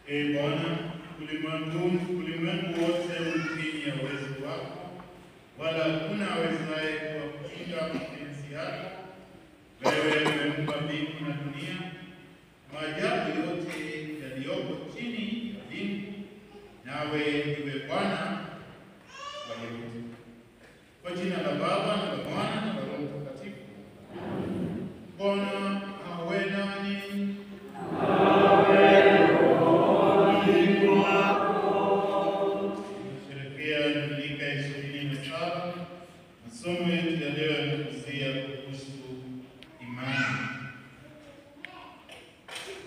Ee Bwana, ulimwengu wote chini ya uwezo wako, wala hakuna awezaye kuwapinga mapenzi yako. Wewe umeumba mbingu na dunia, maajabu yote yaliyoko chini ya mbingu, nawe ndiwe Bwana wa yote. Kwa jina la Baba na la Mwana na la Roho Mtakatifu. Bwana awe nanyi. Tusherehekea Dominika 27. Masomo yetu ya leo yanagusia kuhusu imani.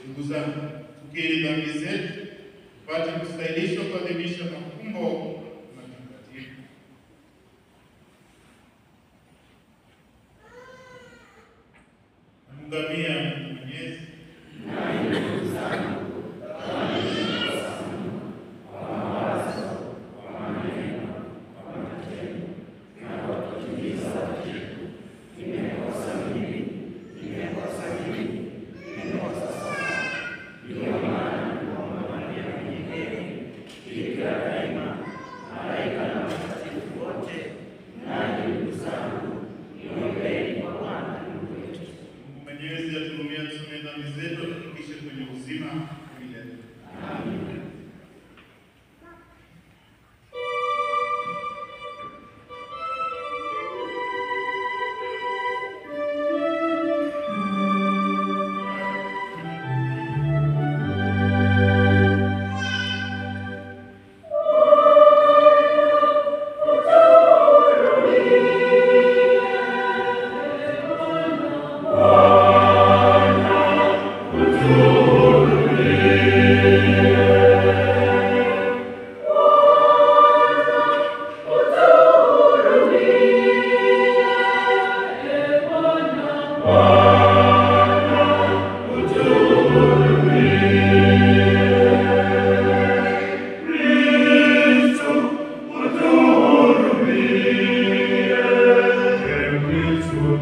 Ndugu zangu, tukiri dhambi zetu tupate kustahilishwa kuadhimisha mafumbo matakatifu. Namuungamia Mungu Mwenyezi Tunakusifu.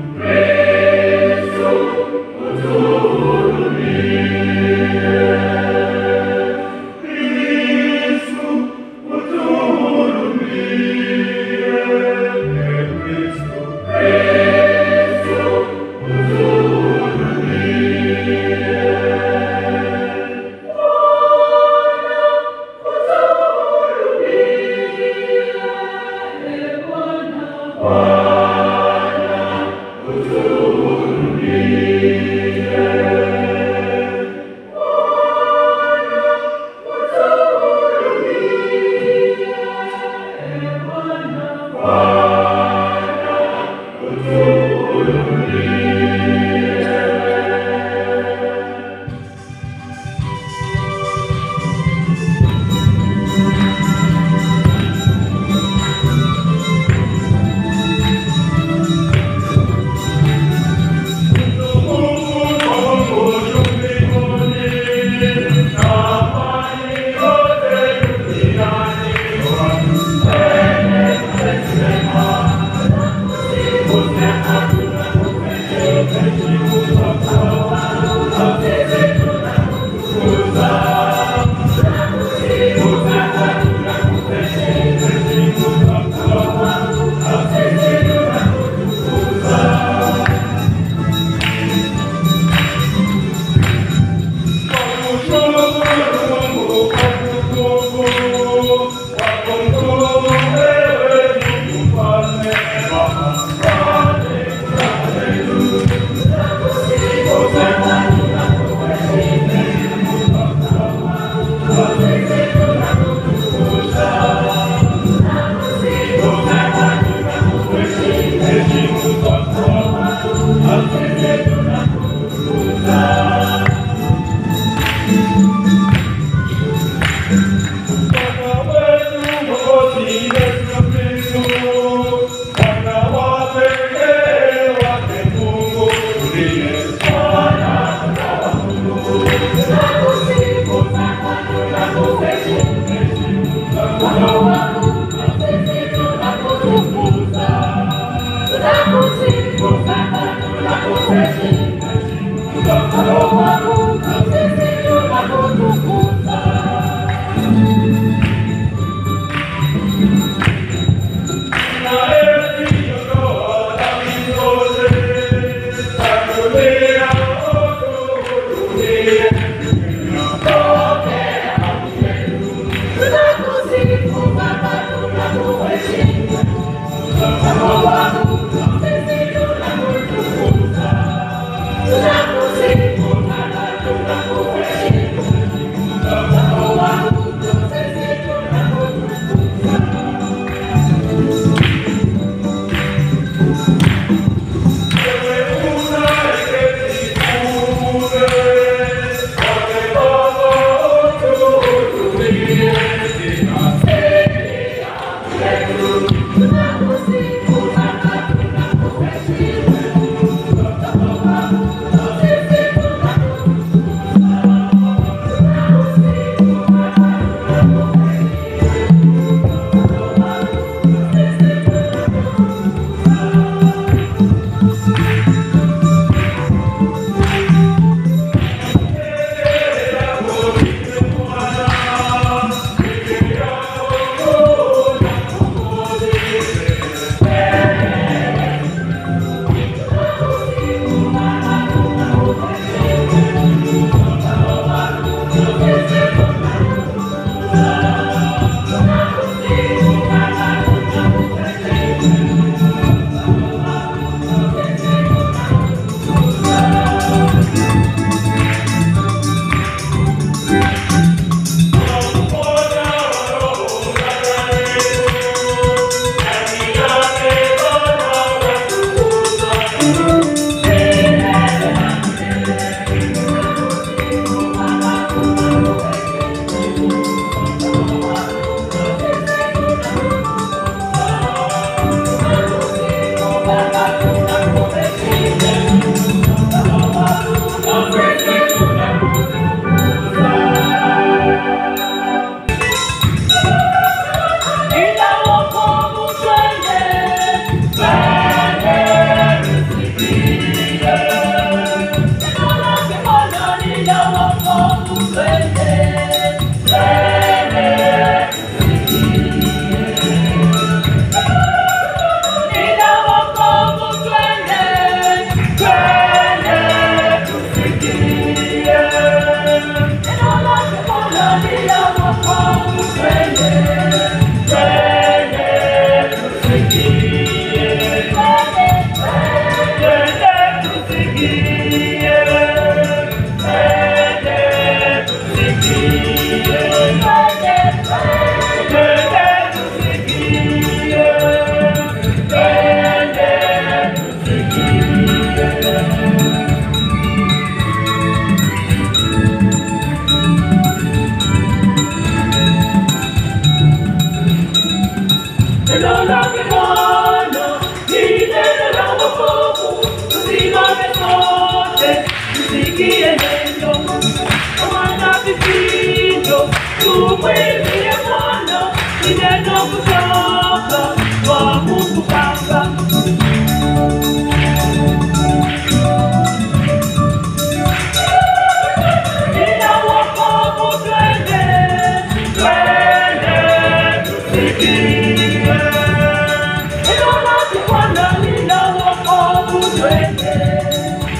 twende,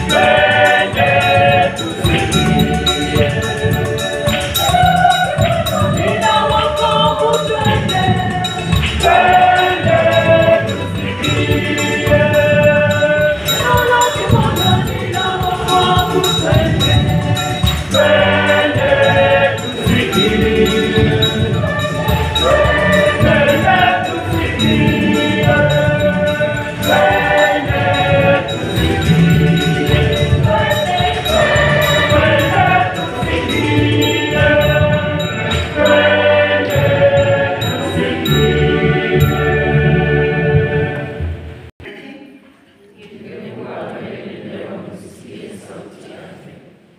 twende tusikie. Nina wokovu, twende, twende tusikie. Neno lake Bwana lina wokovu, twende, twende tusikie. Twende tusikie. Twende tusikie. Twende tusikie. Twende tusikie.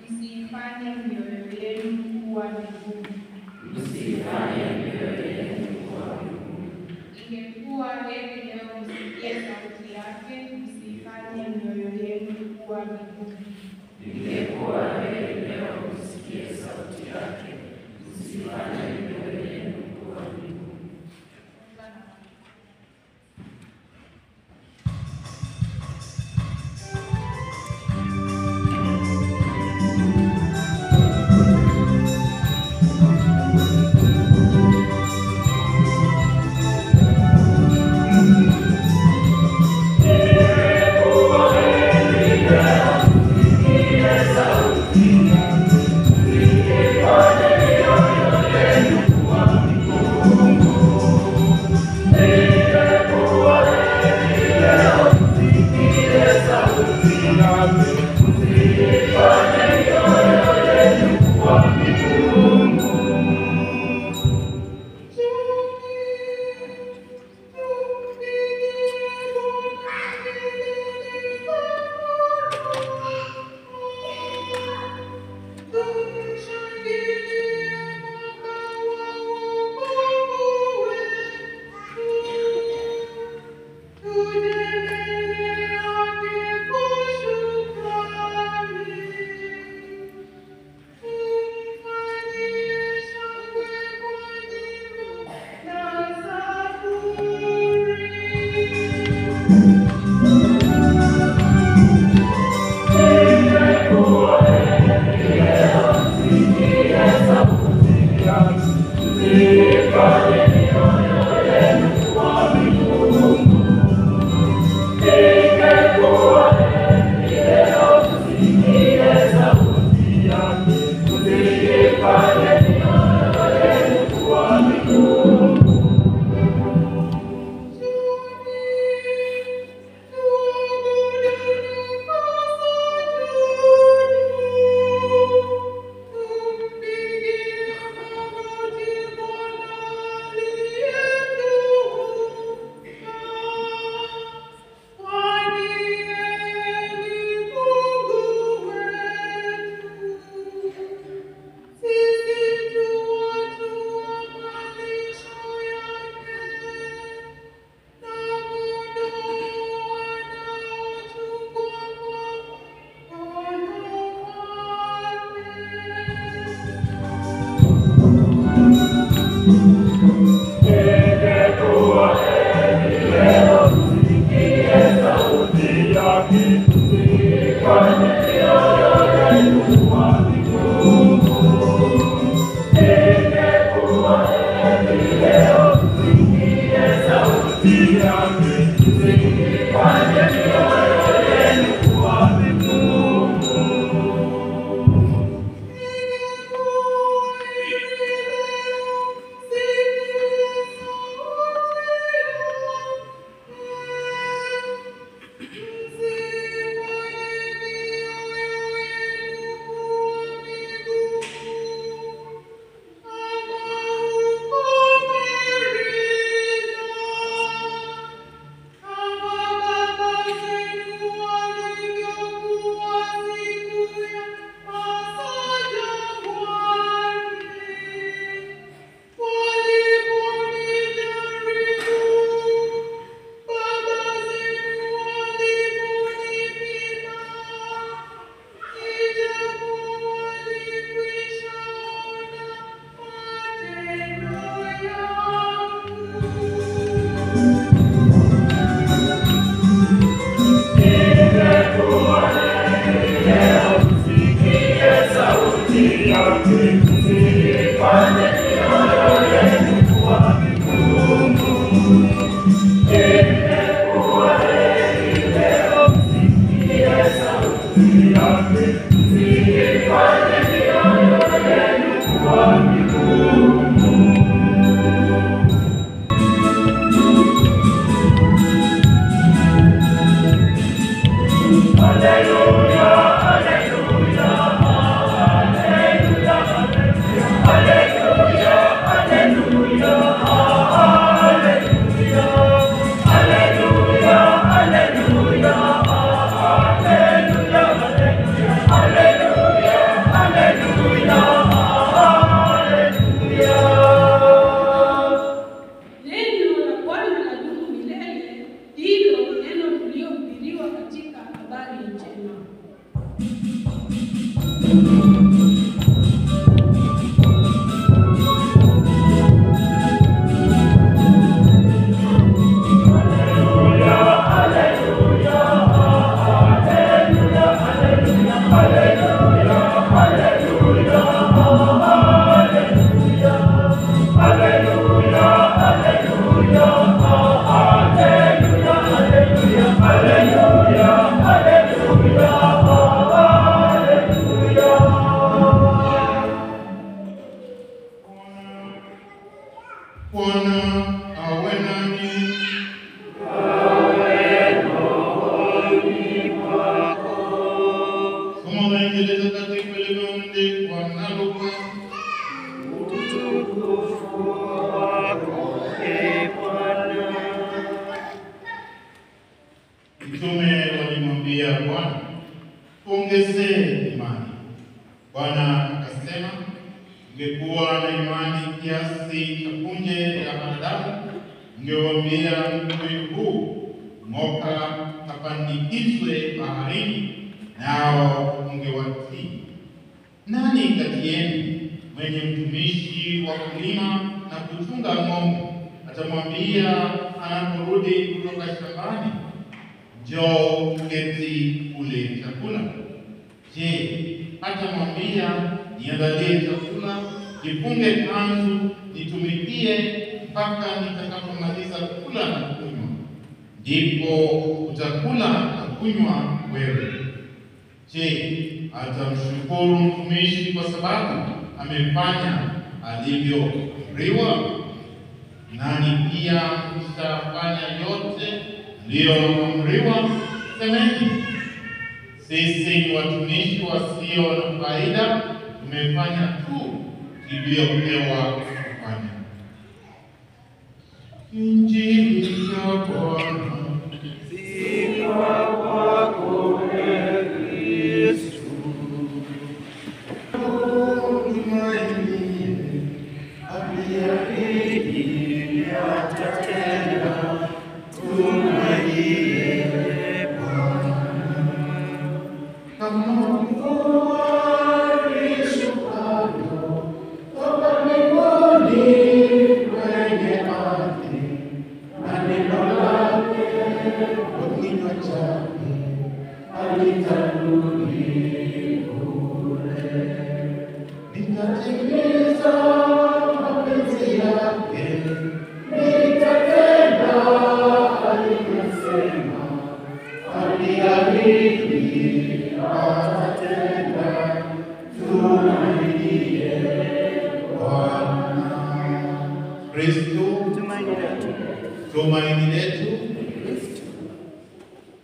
Msiifanye mioyo yenu kuwa migumu. Ingekuwa heri leo msikie sauti yake, msiifanye mioyo yenu kuwa migumu. Ingekuwa heri leo.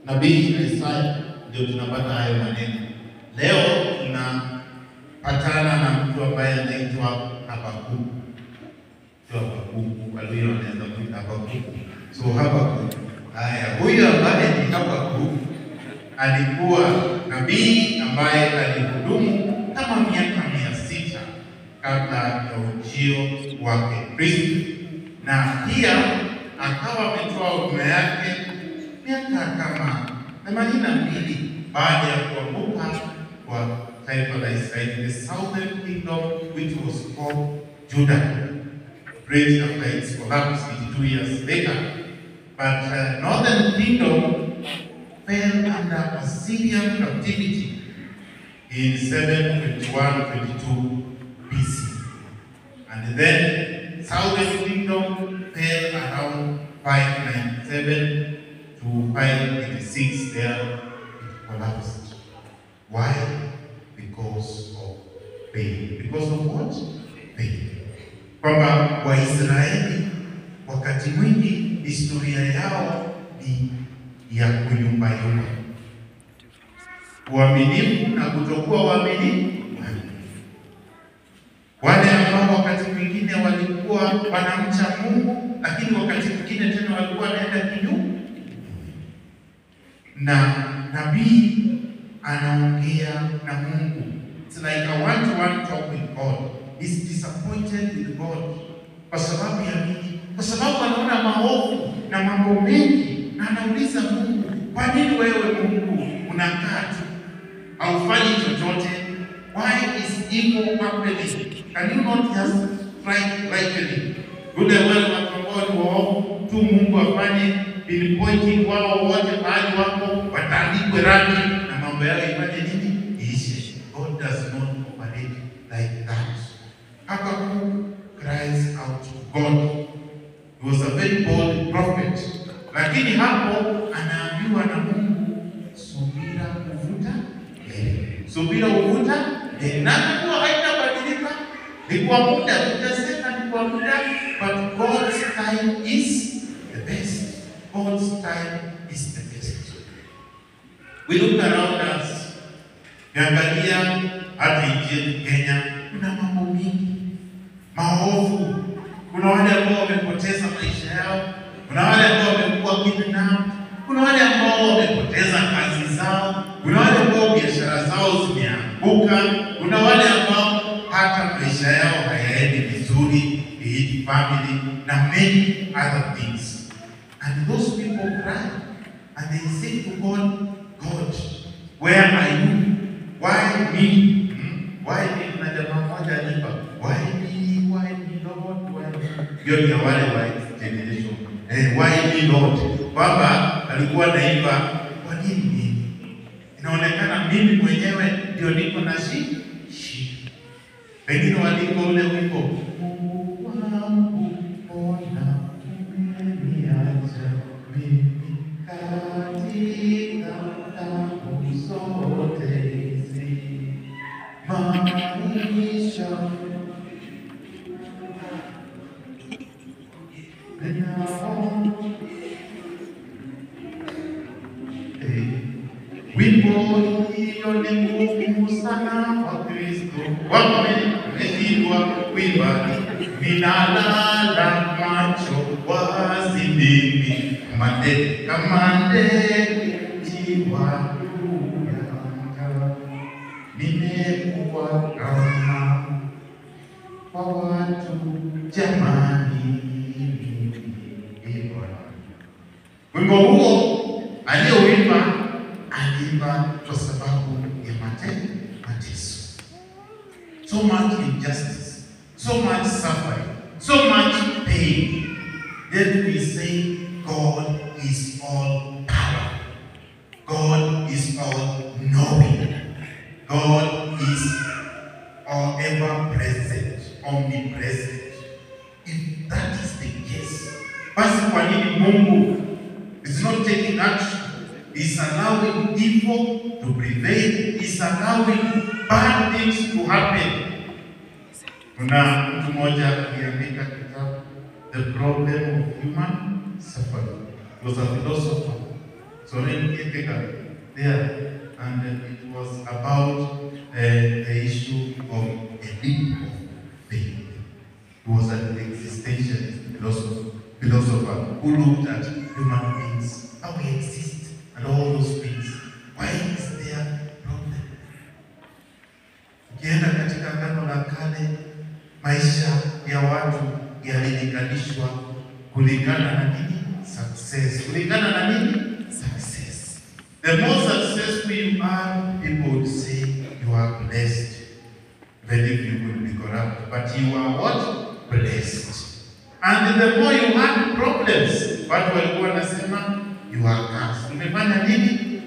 Nabii Isaya ndio tunapata hayo maneno. Leo tunapatana na mtu ambaye anaitwa Habakuku. Sio Habakuku, walio wanaweza kuita Habakuku. So Habakuku. Haya, huyu ambaye ni Habakuku alikuwa nabii ambaye alihudumu kama miaka 600 kabla ya ujio wake Kristo. Na pia akawa ametoa huduma yake miaka kama 82 baada ya kuanguka kwa taifa la Israeli, the southern kingdom which was called Judah, bridged after its collapse 82 years later. But northern kingdom fell under Assyrian captivity in 721-22 BC. And then southern kingdom fell around 597 to 586. There it collapsed. Why? Because of faith. Because of what? Faith. Kwamba Waisraeli wakati mwingi historia yao ni ya kuyumba yumba. Uaminifu na kutokuwa waaminifu. Wale ambao wakati mwingine walikuwa wanamcha Mungu, lakini wakati mwingine tena walikuwa wanaenda kinyume. Na nabii anaongea na Mungu. It's like a one-to-one talk with God. He's disappointed with God. Kwa sababu ya nini? Kwa sababu anaona maovu na mambo mengi, na anauliza Mungu, kwa nini wewe Mungu unakaa tu, haufanyi chochote? Why is evil happening? Can you not just strike rightly? Yule wale watu ambao ni waovu tu, Mungu afanye pinpointing wao wote mahali wako, watandikwe rangi na mambo yao ifanye nini? Iishe. God does not operate like that. Habakkuk cries out to God. He was a very bold prophet. Lakini hapo anaambiwa na Mungu, subira huvuta heri. Subira huvuta heri. Na kwa haitabadilika, ni kwa muda, tutasema ni kwa muda, but God's time is the best. God's time is the best. We look around us. Niangalia hata nchi yetu Kenya, kuna mambo mingi maovu. Kuna wale ambao wamepoteza maisha yao, kuna wale ambao wamekuwa kidnapped, kuna wale ambao wamepoteza kazi zao, kuna wale ambao biashara zao zimeanguka, kuna wale ambao hata maisha yao hayaendi vizuri, be it family na many other things. And those people cry and they say to God, God, where are you? Why me? Why me? Kuna jamaa mmoja aliimba, why me? Why me, Lord? Why me? Hiyo ni ya wale wa generation. Why me, Lord? Kwamba alikuwa anaimba, kwa nini mimi? Inaonekana mimi mwenyewe ndio niko na shida. Pengine walimba ule wimbo, Mungu wangu mbona umeniacha mimi katika taabu zote hizi, maisha Wimbo hiyo ni ngumu sana kwa Kristo, wameshindwa kuimba. Ninalala macho wazi mimi, kama ndege njiwa juu ya anga, nimekuwa kama kwa watu jamani. Wimbo huo aliyouimba aliimba kwa sababu ya mateso. So much injustice, so much suffering, so much pain. Then we say God is all powerful. God is all knowing. God is all ever present, omnipresent. If that is the case, basi kwa nini Mungu is not taking action? He's allowing evil to prevail. He's allowing bad things to happen. Kuna mtu mmoja aliandika kitabu, The Problem of Human Suffering. He was a philosopher, Soren Kierkegaard, there, and it was about the issue of a leap of faith. He was an existentialist philosopher who looked at human beings, how we exist, and all those things. Why is there problem? Ukienda katika Agano la Kale, maisha ya watu yalilinganishwa kulingana na nini? Success. Kulingana na nini? Success. The more successful you are, people would say you are blessed. Even if you could be corrupt, but you are what? Blessed. And the more you had problems, watu walikuwa wanasema you are cursed. Umefanya nini?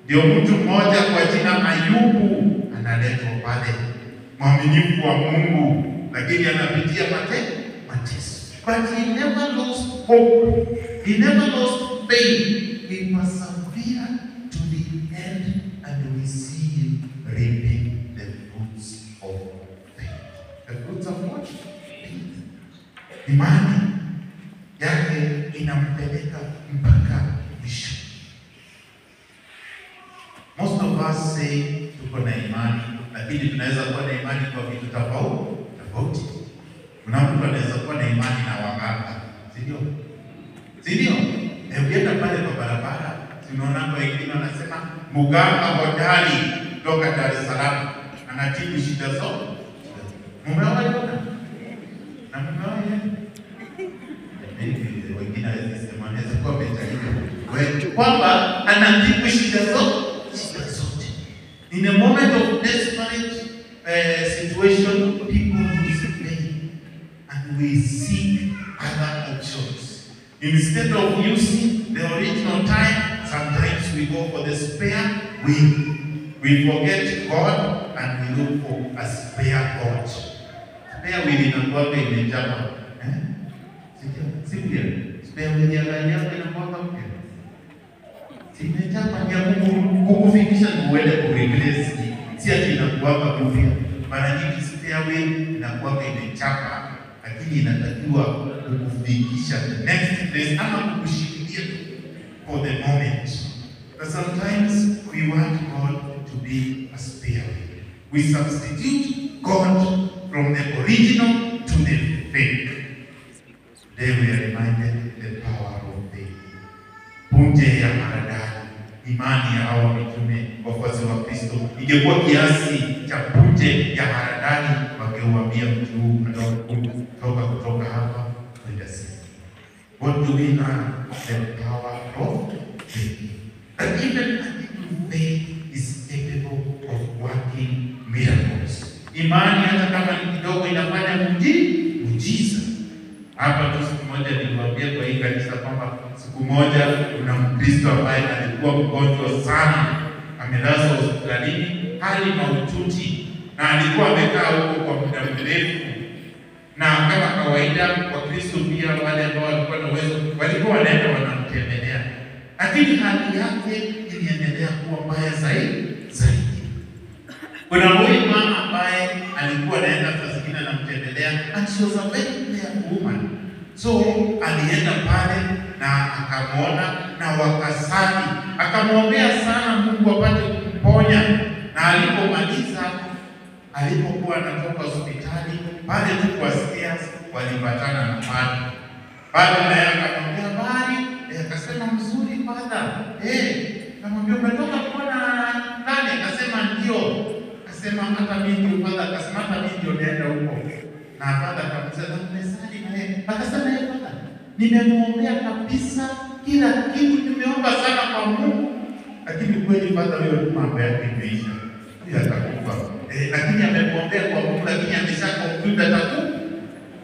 Ndio mtu mmoja kwa jina Ayubu analetwa pale, mwaminifu wa Mungu, lakini anapitia mateso. But he never lost hope. He never lost faith. He persevered to the end, and we see him reaping the fruits of faith. The fruits of what? Faith. Imani yake inampeleka mpaka mwisho. Most of us say tuko na imani, lakini tunaweza kuwa na imani kwa vitu tofauti tofauti. Kuna mtu anaweza kuwa na imani na waganga, si ndio? Si ndio? Ukienda pale kwa barabara, tunaona kwa wengine wanasema mganga hodari kutoka Dar es Salaam anatibu shida zote. Mumewahi ona? Na mumewahi? Maybe wengine hawezi sema, anaweza kuwa amejaribu kwamba anatibu shida zote, shida zote. In a moment of desperate situation, people lose faith and we seek other options. Instead of using the original time, sometimes we go for the spare wheel. We forget God and we look for a spare God. Spare wheel inakuwaga imejama. Eh? Si ndio? Spare wheel ya gari yako inakuwaga mpya. Si imejama ni ya kukufikisha uende kureplace. Si ati inakuwaga mpya. Mara nyingi spare wheel inakuwaga imechapa, lakini inatakiwa kukufikisha the next place ama kukushikilia for the moment. But sometimes we want God to be a spare wheel. We substitute God from the original to the fake. Today we are reminded the power of faith. Punje ya haradali, imani ya hawa mitume wafuasi wa Kristo ingekuwa kiasi cha punje ya haradali, wangeuambia mtu toka kutoka hapa kwenda sisi. What do we learn? The power of faith. And even a little faith is capable of working miracles. Imani hata kama ni kidogo inafanya muujiza. Hapa tu siku moja niliwaambia kwa hii kanisa kwamba siku moja kuna Mkristo ambaye alikuwa mgonjwa sana, amelazwa hospitalini, hali mahututi, na alikuwa amekaa huko kwa muda mrefu. Na kama kawaida Wakristo pia wale ambao walikuwa na uwezo walikuwa wanaenda wanamtembelea, lakini hali yake iliendelea kuwa mbaya zaidi zaidi. Kuna huyu mama ambaye alikuwa anaenda saa zingine anamtembelea, and she was a very prayerful woman. So alienda pale na akamwona na wakasali, akamwombea sana Mungu apate kumponya. Na alipomaliza, alipokuwa anatoka hospitali pale tu kwa stairs walipatana na padre. Padre naye akamwambia habari, akasema mzuri father. Akamwambia umetoka kuona nani? Akasema ndio. Akasema hata mimi ndio father. Akasema hata mimi ndio naenda huko. Na father akamwambia nimesali na yeye. Akasema yeye father, nimemuombea kabisa kila kitu, nimeomba sana kwa Mungu. Lakini kweli father, huyo mambo yake imeisha. Huyo atakufa. Lakini amemwombea kwa Mungu, lakini amesha conclude atakufa.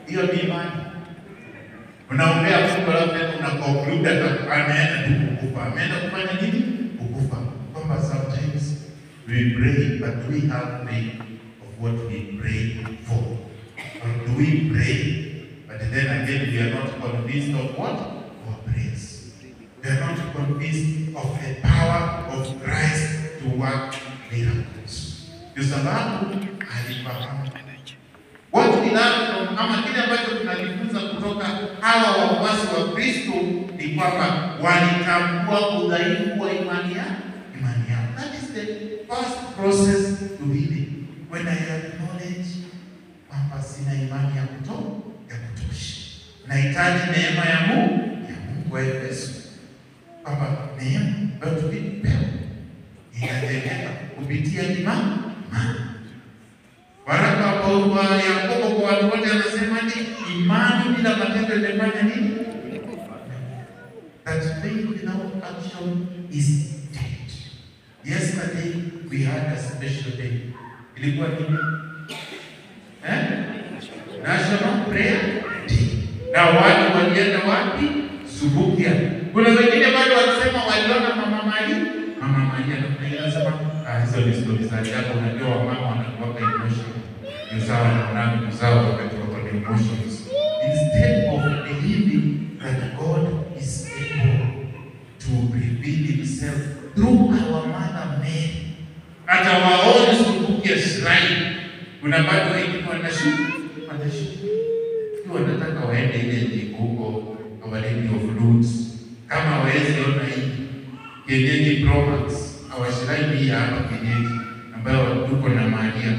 Hiyo ni imani. Unaombea Mungu alafu una conclude ameenda tu kukufa. Ameenda kufanya nini? Kukufa. Kwamba sometimes we pray but we have faith of what we pray for. Or do we pray but then again we are not convinced of what? Our prayers. We are not convinced of the power of Christ to work miracles. Ndio sababu alifahamu. What we learn from, ama kile ambacho tunajifunza kutoka hawa wafuasi wa Kristo ni kwamba walitambua udhaifu wa imani yao. That is the first process to healing. When I acknowledge kwamba sina imani ya kutosha, nahitaji neema ya Mungu, ya Mungu wa Efeso, kwamba neema ambayo tulipewa inatendeka kupitia imani. Waraka wa Yakobo kwa watu wote anasema ni imani bila matendo imefanya nini? That faith without action is dead. Yesterday we had a special day. Ilikuwa nini? National Prayer Day. Na watu walienda wapi? Subukia. Kuna wengine bado walisema waliona Mama Maria. Mama Maria anasema hizo ni stories za ajabu. Unajua wamama wanakuwa emotional. Ni sawa na wanadamu, ni sawa wakati wako na emotions. Instead of believing that God is able to reveal himself through our mother Mary. Hata waone Subukia shrine. Kuna bado wengine wanashuku. Wanataka waende ile huko Our Lady of Lourdes. Kama hawezi ona hii kienyeji Promax. our shrine hii hapa kienyeji ambayo tuko na Maria.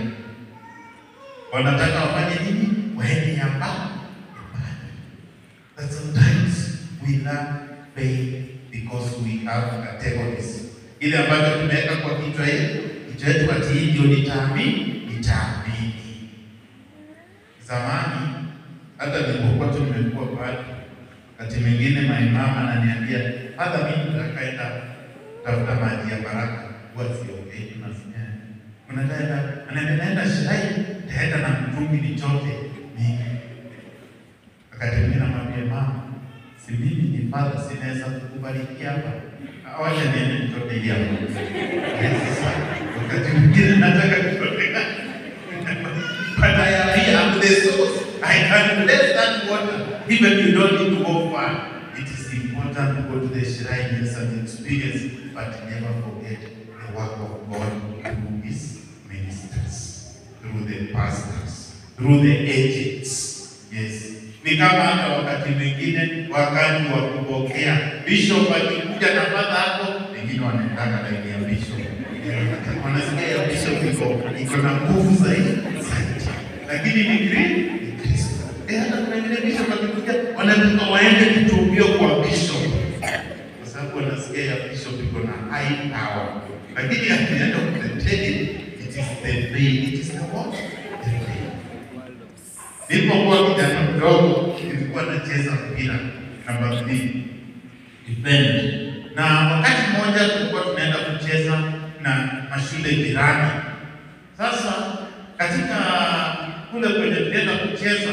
Wanataka wafanye nini? Waende ya mbali. But sometimes we lack faith because we have categories. Ile ambayo tumeweka kwa kichwa yetu ati hii ndio nitaamini, nitaamini. Zamani hata nilipokuwa tu nimekuwa pale, wakati mwingine mama ananiambia, "Father, mimi nataka tafuta maji ya baraka." Huwa siongei, tunasikia. Unataka anaenda shrine, taenda na mtungi nichote mimi. Wakati mwingine namwambia mama, si mimi ni father, sinaweza kukubalikia hapa. Wacha niende nichote hii hapa. Wakati mwingine nataka kuchote. But I am here, I'm the source. I can bless that water. Even you don't need to go far. It is important to go to the shrine, yes, and experience, but never forget the work of God through His ministers, through the pastors, through the agents. Yes. Ni kama hata wakati mwingine, wakati wa kupokea bishop akikuja na father hapo, wengine wanaendanga laini ya bishop. Wanasikia ya bishop iko na nguvu zaidi. Lakini ni Kristo. Hata kuna wengine bishop akikuja wanataka waende kitubio kwa bishop. Kwa sababu wanasikia ya bishop iko na high power. Lakini at the end of the day, it is the faith, it is the what? The faith. Nilipokuwa kijana mdogo, nilikuwa nacheza mpira namba 3 defend. Na wakati mmoja tulikuwa tunaenda kucheza na mashule jirani. Sasa katika kule kwenye tulienda kucheza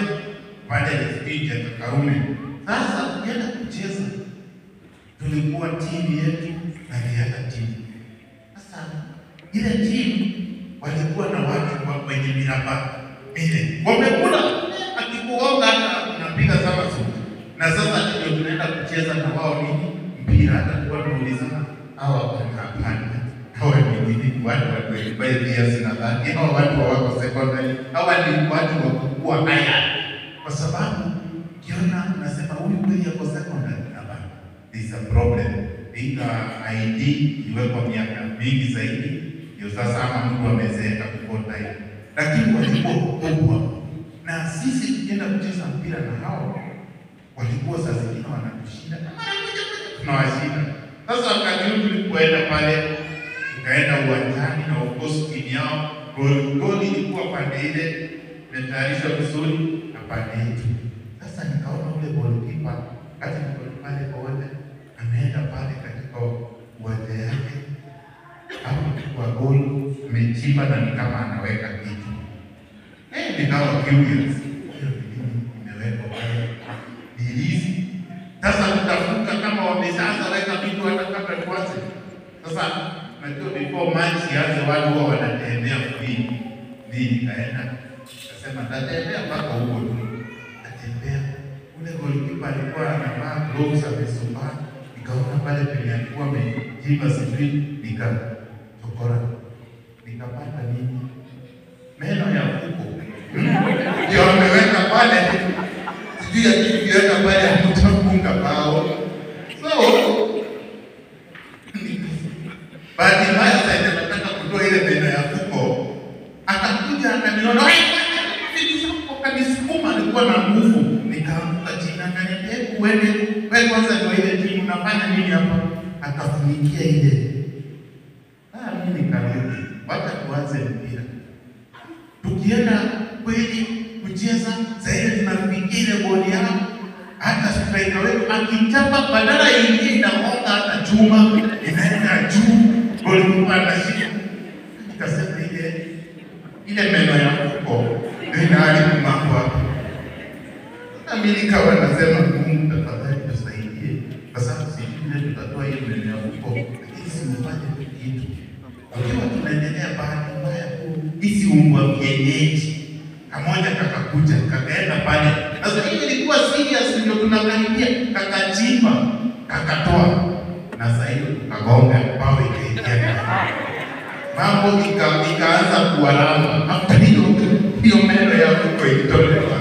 baada ya kipindi cha Karume. Sasa tulienda kucheza, tulikuwa timu yetu na the timu. Sasa ile timu walikuwa na watu wenye miraba mine. Wamekula akikuonga hata unapiga sama suti. Na sasa ndio tunaenda kucheza na wao nini? Mpira. Hata tulikuwa tunaulizana hawa hapana. Hawa ni nini? Watu wa 25 years na dhati. Hawa watu wako secondary. Hawa ni watu wa kukua haya. Kwa sababu kiona unasema huyu kweli yuko secondary, hapana. There is a problem. Either ID iliwekwa miaka mingi zaidi, ndio sasa ama mtu amezeeka before time. Lakini walikuwa wakubwa. Na sisi tukienda kucheza mpira na hao, walikuwa saa zingine wanatushinda. Tunawashinda. Sasa wakati huu tulipoenda pale, tukaenda uwanjani na of course timu yao, goli ilikuwa pande ile, imetayarishwa vizuri na pande yetu. Sasa nikaona ule goalkeeper, kati niko pale kwa wote, ameenda pale katika uwanja yake, hapo kwa goli, amechimba na ni kama anaweka kitu. Nikawa curious. Hiyo ni imewekwa pale. Ni hizi. Sasa tutafuta kama wameshaanza weka vitu hata kabla tuanze. Sasa najua before match ianze watu huwa wanatembea free. Mimi nikaenda nikasema nitatembea mpaka huko tu. Natembea. Ule goalkeeper alikuwa anavaa gloves amesumba. Nikaona pale penye alikuwa amejiba sijui, nikachokora. Nikapata nini? Meno ya mfuko. Ndio ameweka pale. Sijui akiweka pale hamtafunga bao. So bahati mbaya sasa nataka kutoa ile meno ya mfuko. Akakuja akaniona, akanisukuma, nilikuwa na nguvu, nikaanguka chini. Akaniambia, "Hebu uende wewe kwanza, ndio ile timu unafanya nini hapa?" Akafunikia ile. Mimi nikarudi, wacha tuanze mpira. Tukienda kweli kucheza, zaidi tunafikia ile goli yao. Hata striker wetu akichapa badala ingie inagonga hata chuma, inaenda juu, golikipa anashika. Nikasema ile meno ya mfuko inaharibu mambo hapo. Sasa mimi nikawa nasema Mungu tafadhali tusaidie, kwa sababu sijui tutatoa ile meno ya mfuko, lakini si ufanye kitu. Ukiwa tunaendelea, bahati mbaya hizi umbwa kienyeji kamoja kakakuja kakaenda pale. Sasa hiyo ilikuwa serious, ndio tunakaribia, kakachimba kakatoa, na sasa hiyo tukagonga bao ikaingia. Mambo ikaanza kuwaramba. After hiyo meno ya mfuko ilitolewa,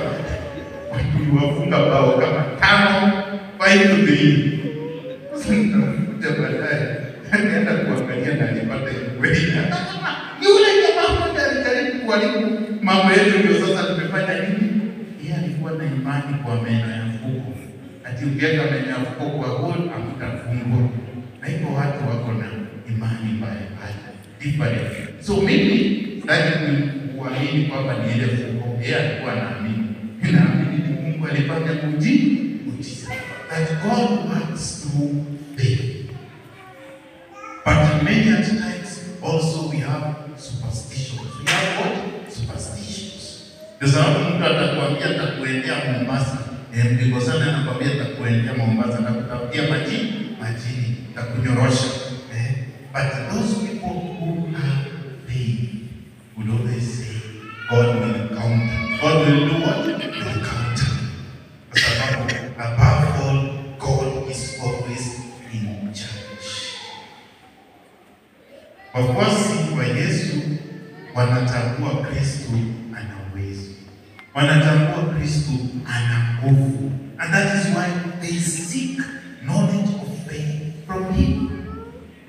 tuliwafunga bao kama 5-5-3. Sasa nikakuja baadaye nikaenda kuangalia na alipata Wengine akasema yule jamaa mmoja alijaribu kuharibu mambo yetu, ndio sasa tumefanya nini? Yeye alikuwa na imani kwa meno ya fuko, ati ukiweka meno ya fuko kwa hole hamtafungwa. Na hivyo watu wako na imani mbalimbali different. So mimi sitaki kuamini kwamba ni ile fuko, yeye alikuwa anaamini. Naamini ni Mungu alifanya muujiza. That God works through faith. But many at times also we have superstitions. We have what? Superstitions. Ndio sababu mtu atakwambia atakuendea Mombasa. Mkikosana anakwambia atakuendea Mombasa na kutafutia majini, takunyorosha. But those people who have faith would always say, God will counter. God will do what? Will counter. Kwa sababu above all, God is always in charge. Wafuasi wa Yesu wanatambua Kristo ana uwezo, wanatambua Kristo ana nguvu, and that is why they seek knowledge of faith from him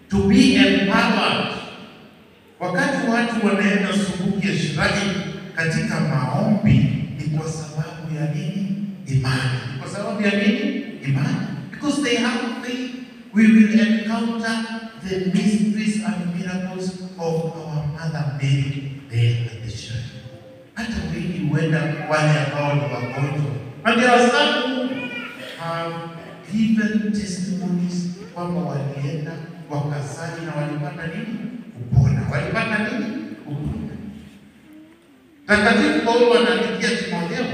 to be empowered. Wakati watu wanaenda Subukia Shrine katika maombi ni kwa sababu ya nini? Imani. Ni kwa sababu ya nini? Imani. Because they have faith, we will encounter the mysteries and miracles of our Mother Mary there at the shrine. Hata wengi huenda wale ambao ni wagonjwa. And there are some who have given testimonies kwamba walienda wakasali na walipata nini? Kupona. Walipata nini? Kupona. Mtakatifu Paulo anaandikia Timotheo.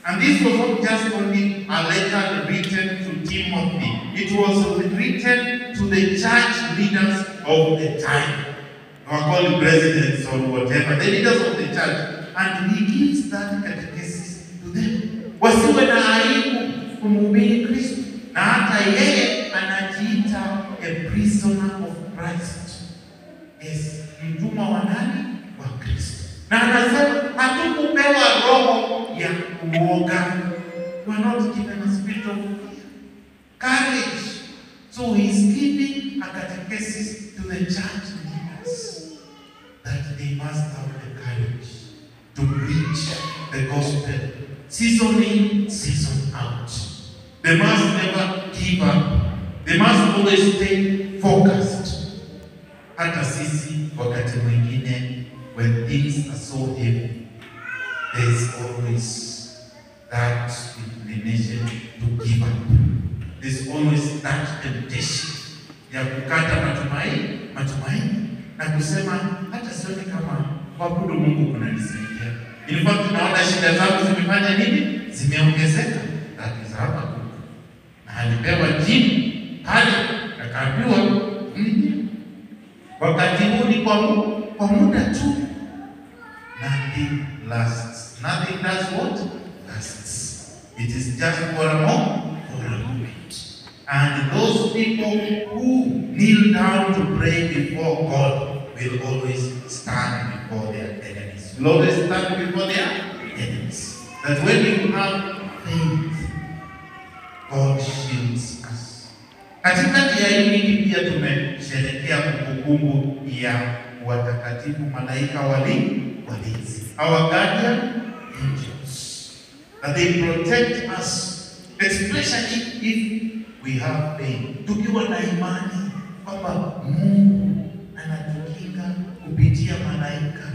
And this was not just only a letter written to Timothy. It was written to the church leaders of the time. Or call presidents or whatever, the leaders of the church. And he gives that catechesis to them. Wasiwe na aibu kumhubiri Kristo. Na hata yeye anajiita a prisoner of Christ. Yes, mtumwa wa nani? Wa Kristo. Na anasema hatukupewa roho ya uoga. We are not given a spirit of fear. Courage. So he's giving a catechesis to the church leaders that they must have the courage to preach the gospel, season in, season out. They must never give up. They must always stay focused. Hata sisi wakati mwingine, when things are so heavy, there is always that inclination to give up. There's always that temptation ya kukata matumaini na kusema hata sioni kama kuabudu Mungu kunanisaidia. In fact, naona shida zangu zimefanya nini? Zimeongezeka. That is Habakkuk. Na alipewa jini pale akaambiwa wakati huu ni kwa muda tu. Nothing lasts. Nothing does what? Lasts. It is just for a moment. And those people who kneel down to pray before God will always stand before their enemies. Will always stand before their enemies. That when you have faith, God shields us. Katikati ya hii wiki pia tumesherehekea kumbukumbu ya watakatifu malaika walinzi, our guardian angels, that they protect us, especially if we have faith. Tukiwa na imani kwamba Mungu anatukinga kupitia malaika,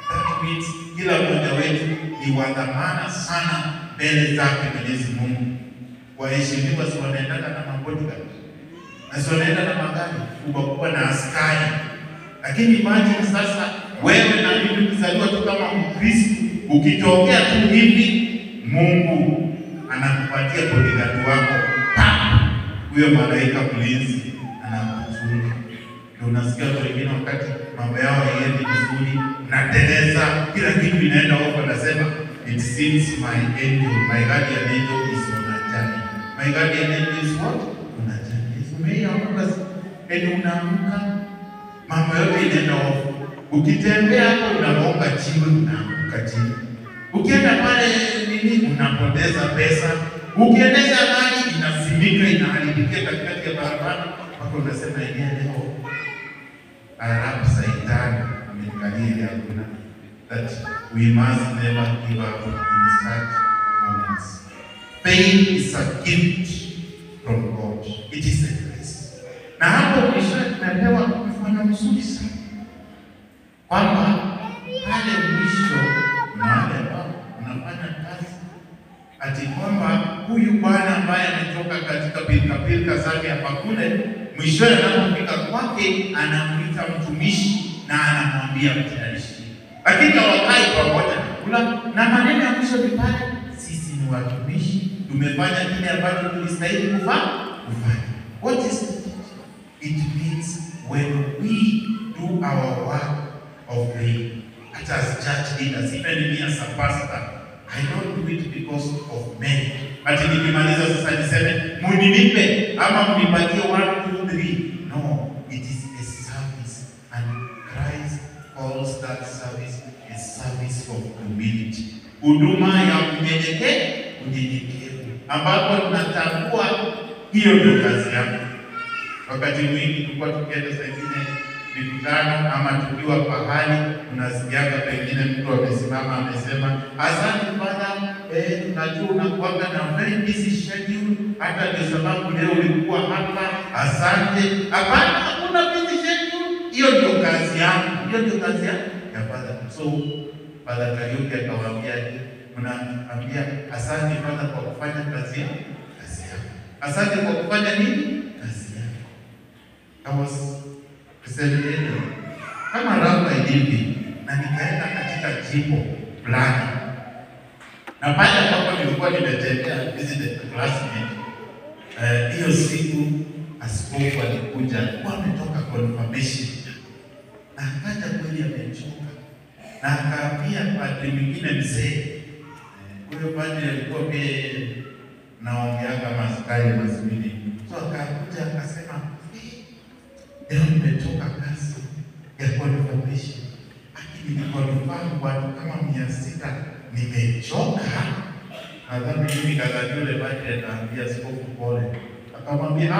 that means kila mmoja wetu ni wa dhamana sana mbele zake Mwenyezi Mungu. Waheshimiwa si wanaendana na mabodyguard na si wanaenda na magari kubwa kubwa na askari. Lakini imagine sasa wewe na mimi ukizaliwa tu kama Mkristo, ukitokea tu hivi, Mungu anakupatia bodyguard wako, huyo malaika mlinzi anakuchunga. Ndio unasikia watu wengine wakati mambo yao haiendi vizuri, nateleza, kila kitu inaenda off, anasema it seems my angel, my guardian angel is on a journey. My guardian angel is what? On a journey. Umeamka, yaani unaamka mambo yote inaenda off. Ukitembea hapo unagonga jiwe, unaanguka chini. Ukienda pale nini unapoteza pesa. Ukiendesha gari inasimika, inaharibikia katikati ya barabara, mpaka unasema yenyewe leo Arap Saitan amenikalia hakuna, that we must never give up in such moments. Faith is a gift from God. It is a grace. Na hapo mwisho tumepewa mfano mzuri sana kwamba pale mwisho mahali ambapo unafanya kazi, ati kwamba huyu bwana ambaye ametoka katika pilka pilka zake hapa kule, mwishowe anapofika kwake anamuita mtumishi na anamwambia mtayarishi, lakini hawakai pamoja na kula. Na maneno ya mwisho ni pale, sisi ni watumishi, tumefanya kile ambacho tulistahili kufanya. What is it? It means when we do our work of faith, as church leaders, even me as a pastor, I don't do it because of men. Ati nikimaliza sasa niseme munilipe ama mnipatie 1, 2, 3. No, it is a service, and Christ calls that service a service of humility. Huduma ya unyenyekevu, ambapo tunatambua hiyo ndio kazi yangu. Wakati mwingi tulikuwa tukienda saa ingine mikutano ama tukiwa pahali, unasikiaga pengine mtu amesimama amesema, asante Father, tunajua unakuwaga na very busy schedule, hata ndio sababu leo ulikuwa hapa, asante. Hapana, hakuna busy schedule, hiyo ndio kazi yangu, hiyo ndio kazi yangu ya Father. So Father Kariuki akawaambia, mnaambia asante Father kwa kufanya kazi yako, kazi yako. Asante kwa kufanya nini? Kazi yako. I was celebrating kama rapa hivi, na nikaenda katika jimbo fulani, na pale ambapo nilikuwa nimetembea visit a classmate. Hiyo siku askofu alikuja, alikuwa ametoka confirmation, na akaja kweli amechoka, na akaambia padri mwingine mzee. Huyo padri alikuwa pia naongea kama askari mazimini, so akakuja akasema, leo nimetoka kazi ya confirmation, lakini niliconfirm watu kama 600, nimechoka. Nadhani mimi kadhani yule padri akaambia askofu pole, akamwambia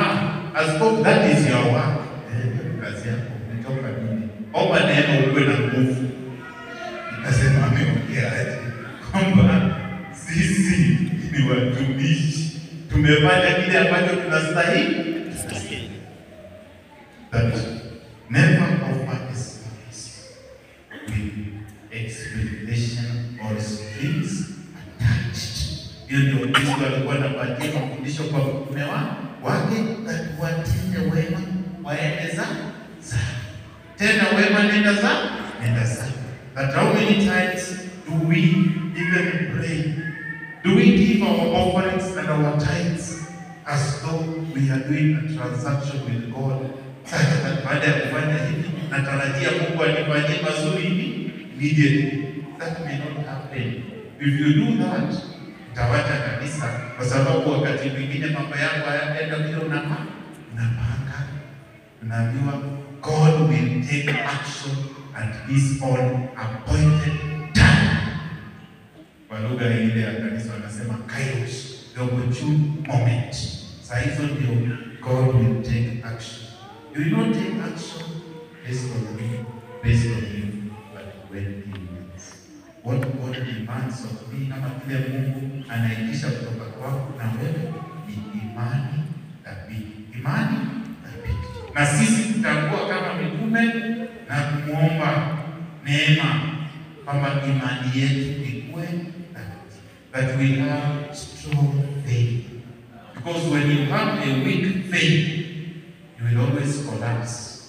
askofu, that is your work. Hiyo kazi yako, umechoka nini? Omba neema ukuwe na nguvu. Nikasema ameongea aje kwamba sisi ni watumishi, tumefanya kile ambacho tunastahili. That never offer a service with expectation or strings attached. Hiyo ndio Kristo alikuwa anapatia mafundisho kwa mtume wake, that watende wema waende za. Tena wema nenda za, nenda za. But how many times do we even pray? Do we give our offerings and our tithes as though we are doing a transaction with God? Sasa baada ya kufanya hivi natarajia Mungu anifanyie mazuri hivi immediately. That may not happen. If you do that, utawacha kanisa, kwa sababu wakati mwingine mambo yako hayataenda vile unapanga. Unaambiwa God will take action at his own appointed time. Kwa lugha ile ya kanisa wanasema kairos, the opportune moment. Saa hizo ndio God will take action. You will not take action based on me, based on you, but when he wills. What God demands of me, kama kile Mungu anaitisha kutoka kwako na wewe, ni imani thabiti. Imani thabiti. Na sisi tutakuwa kama mitume na kumuomba neema kwamba imani yetu ikue thabiti. That we have strong faith. Because when you have a weak faith, you will always collapse.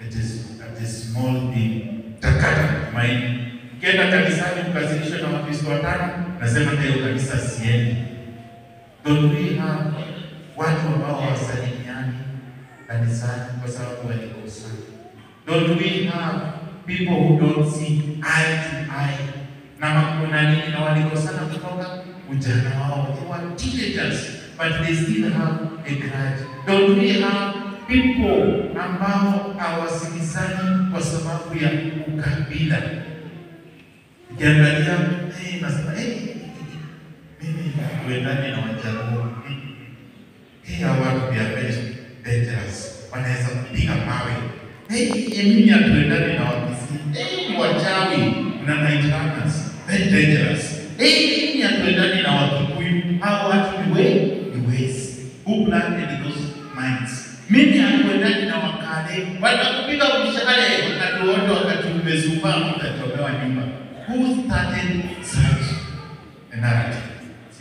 It is at a small thing. Takata tumaini. Ukienda kanisani ukazidishwe na Wakristo 5, nasema hiyo kanisa siendi. Don't we have watu ambao hawasalimiani kanisani kwa sababu walikosana? Don't we have people who don't see eye to eye na makuna nini na walikosana kutoka ujana wao? They were teenagers, but they still have a grudge. Don't we have people ambao hawasikizani kwa sababu ya ukabila? Ukiangalia, nasema mimi huendani na Wajaluo. Hawa watu they are very dangerous. Wanaweza kupiga mawe. Mimi hatuendani na Wakisii. Ni wachawi na night runners. Very dangerous. Mimi hatuendani na Wakikuyu. Hao watu ni wezi. Who planted those minds? Mimi hatuendani na Wakale. Watakupiga mshale wakati wote, wakati umezubaa utachomewa nyumba. Who started such a narrative?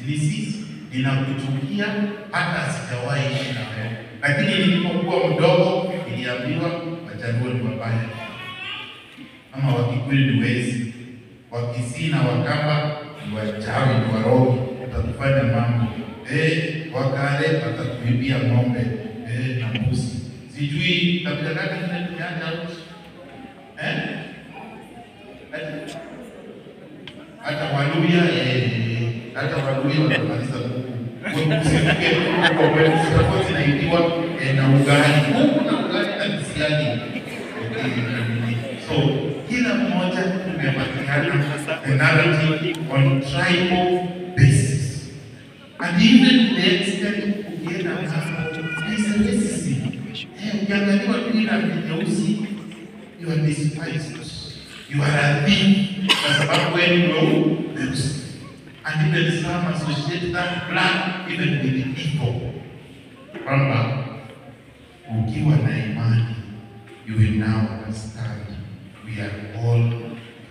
Ni sisi. Ninakuchukia hata sijawahi ishi na wewe. Lakini nilipokuwa mdogo niliambiwa Wajaluo ni wabaya, ama Wakikuyu ni wezi, Wakisii na Wakamba ni wachawi, ni warogi, watakufanya mambo. Wakale watakuibia ng'ombe na mbuzi. Sijui kabila gani kile tumeanza hata Waluya, hata Waluya watamaliza kuku. Usifuke kuku kwa kweli, zitakuwa zinaibiwa na ugali. Kuku na ugali na kisiagi. So kila mmoja tumepatiana a narrative on tribal basis. And even the extent ukienda hapo, there is a racism. Ukiangaliwa tu na nyeusi, you are despised. You are a thief kwa sababu wewe ni mweusi. And even some associate that black even with evil. Kwamba ukiwa na imani, you will now understand we are all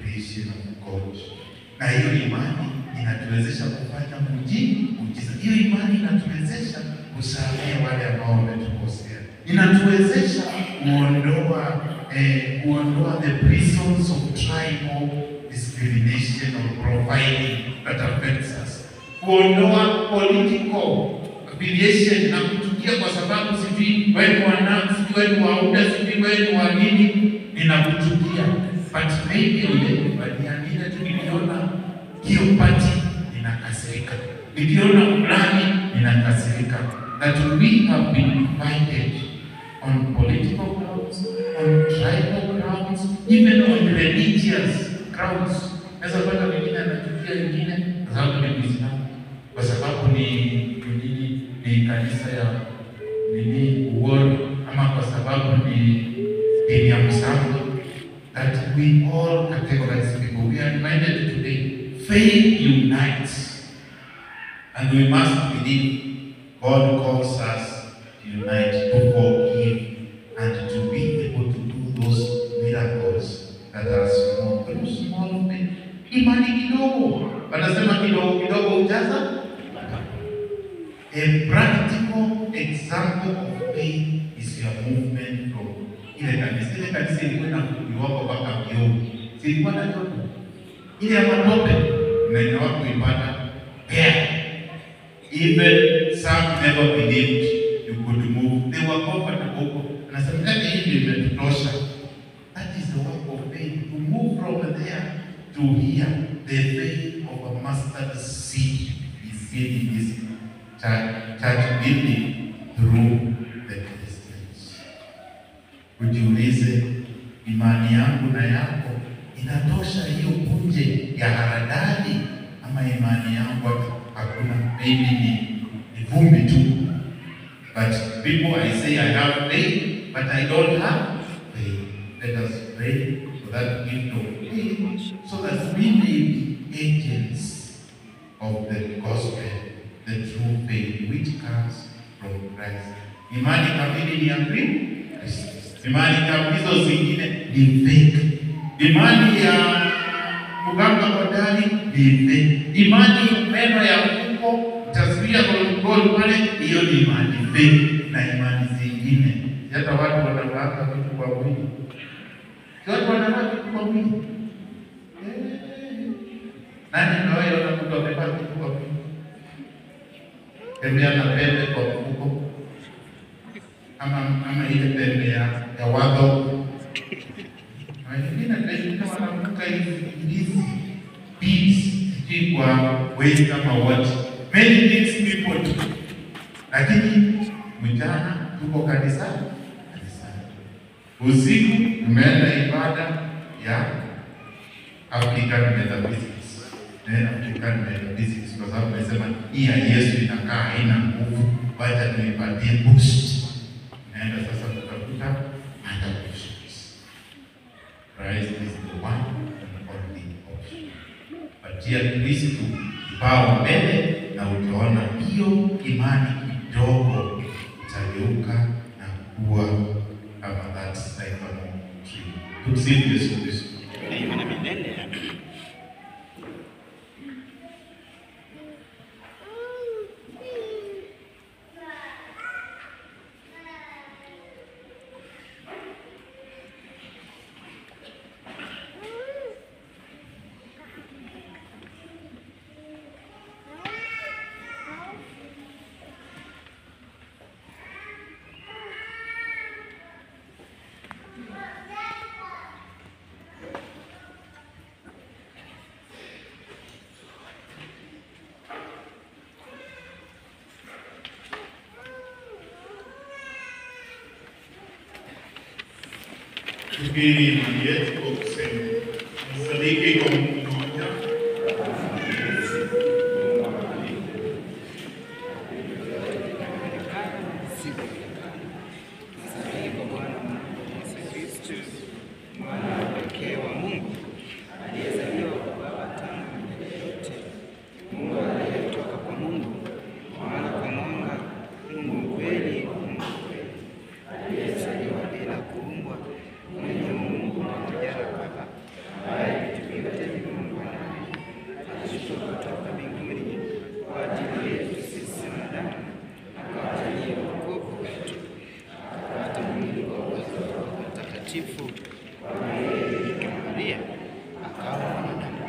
creation of God. Na hiyo imani inatuwezesha kufanya muujiza. Hiyo imani inatuwezesha kusamehe wale ambao wametukosea. Inatuwezesha kuondoa the prisons of tribal discrimination or profiling that affects us. Kuondoa political affiliation na kuchukia kwa sababu sijui wewe ni wa nani, sijui wewe ni wa UDA, sijui wewe ni wa nini, ninakuchukia. But maybe ule tu nikiona hiyo party ninakasirika, nikiona fulani ninakasirika. That we have been divided on political grounds, on tribal grounds, even on religious grounds. Naweza pata mwingine anachukia wengine kwa sababu ni Muislamu, kwa sababu ni ni kanisa ya nini Uworo, ama kwa sababu ni dini ya Msambo. That we all categorize people. We are reminded today, faith unites, and we must believe God calls us to unite, to forgive, and to be able to do those miracles that are small, through small faith. Imani kidogo, wanasema kidogo kidogo hujaza. A practical example of faith is your movement from ile kanisa. Ile kanisa ilikuwa inafunguliwa mpaka vioo, silikuwa na joto. Ile ya matope na inawa kuipata there. Even some never believed you could move. They were comfortable. Anasema kati hii ndio imetutosha. That is the work of faith. To move from there to here. The faith of a mustard seed is seen in this church building through the Christians. Ujiulize, imani yangu na yako inatosha hiyo punje ya haradali, ama imani yangu hakuna, maybe ni vumbi tu. But people, I say I have faith, but I don't have faith. Let us pray for that gift of faith, so that we may be agents of the gospel, the true faith which comes from Christ. Imani kamili ni ya Kristo. Imani hizo zingine ni fake. Imani ya mganga hodari ni fake. Imani meno ya mfuko taswira gold pale, hiyo ni imani fake. Na imani zingine hata watu wanavaa vitu kwa mwili. Watu wanavaa vitu kwa mwili. Nani amewahi ona mtu amevaa kitu kwa mwili? Tembea na pembe kwa mfuko, ama ile pembe ya wadho. Wengine wanavuka hizi beads sijui kwa waist ama what. Many things people do. Lakini mchana tuko kanisani. Usiku tumeenda ibada ya African Metaphysics. African Metaphysics kwa sababu nimesema hii ya Yesu inakaa haina nguvu, wacha tuipatie boost. Naenda sasa kutafuta other options. Christ is the one and only option. Patia Kristo kipao mbele na utaona hiyo imani kidogo itageuka na kuwa kama that sycamore tree. Tumsifu Yesu Kristo. Daima na milele. Tukiri imani yetu kwa kusema nasadiki kwa Mungu mmoja, Nasadiki kwa Bwana Mungu Yesu Kristo, mwana wa pekee wa Mungu, aliyezaliwa kwa Baba tangu milele yote, Mungu aliyetoka kwa Mungu, mwanga kwa mwanga, Mungu mkweli kwa Mungu kweli, aliyezaliwa bila kuumbwa, mwenye Mungu pamoja na Baba, ambaye vitu vyote vimeumbwa naye, alishuka kutoka mbinguni kwa ajili yetu sisi wanadamu, akawaajalia wokovu wetu, akapata mwili kwa uwezo wa Roho Mtakatifu kwa Maria Bikira Maria, akawa mwanadamu,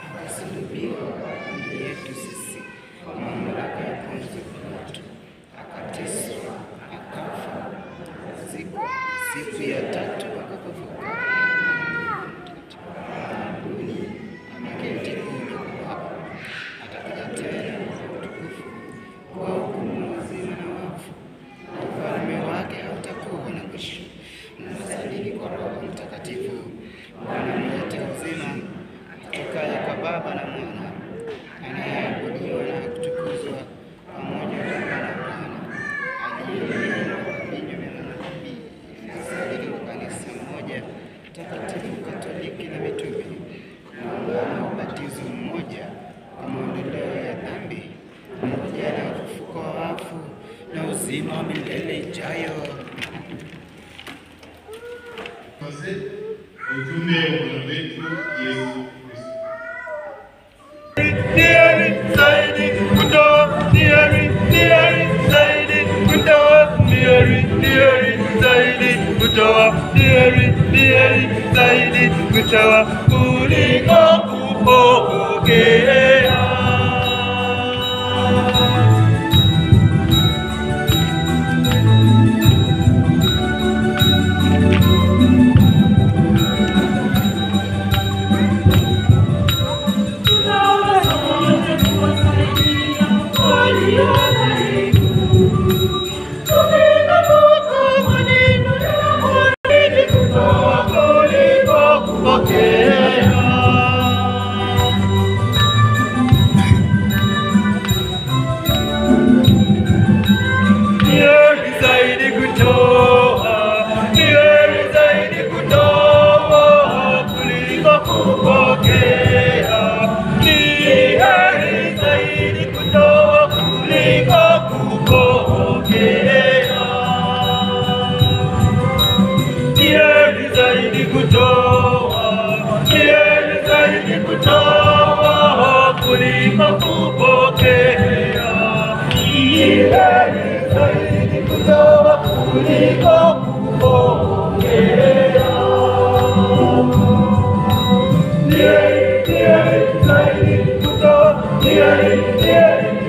akasulubiwa kwa ajili yetu sisi kwa mamlaka ya Poncio Pilato, akateswa, akafa, akazikwa, siku ya tatu akafufuka mbinguni, ameketi kuume kwa Baba, atakuja tena kwa utukufu kwa hukumu wazima na wafu, na ufalme wake hautakuwa na mwisho. Nasadiki kwa Roho Mtakatifu, Bwana mleta uzima, atokaye kwa Baba na Mwana, anayeabudiwa na kutukuzwa pamoja na Baba na Mwana, aliyenena kwa vinywa vya manabii. Nasadiki kwa kanisa moja takatifu Katoliki la mitume, na ubatizo mmoja kwa maondoleo ya dhambi, pamoja na ufufuko wa wafu na uzima wa milele ijayo. Basi, ujumbe wa Bwana wetu Yesu Kristo. Heri zaidi kutoa, heri zaidi kutoa, heri zaidi kutoa, heri zaidi kutoa kuliko kupokea. Tunaweza wote kuwasaidia walio dhaifu. Tukikumbuka maneno ya Bwana, Kutoa kuliko kupokea. Heri zaidi kutoa, heri zaidi kutoa kuliko kupokea. Ni heri zaidi kutoa kuliko kupokea. Heri zaidi kutoa, heri zaidi kutoa kuliko kupokea. Heri zaidi kutoa kuliko kupokea. Heri zaidi kutoa, heri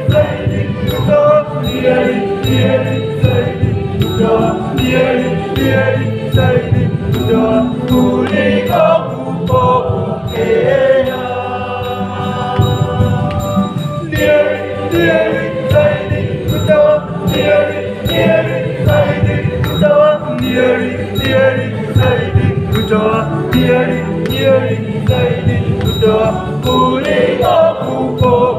zaidi kutoa, heri zaidi kutoa, heri zaidi kutoa kuliko kupokea. Heri zaidi kutoa, heri zaidi kutoa, heri zaidi kutoa, heri zaidi kutoa kuliko kupokea.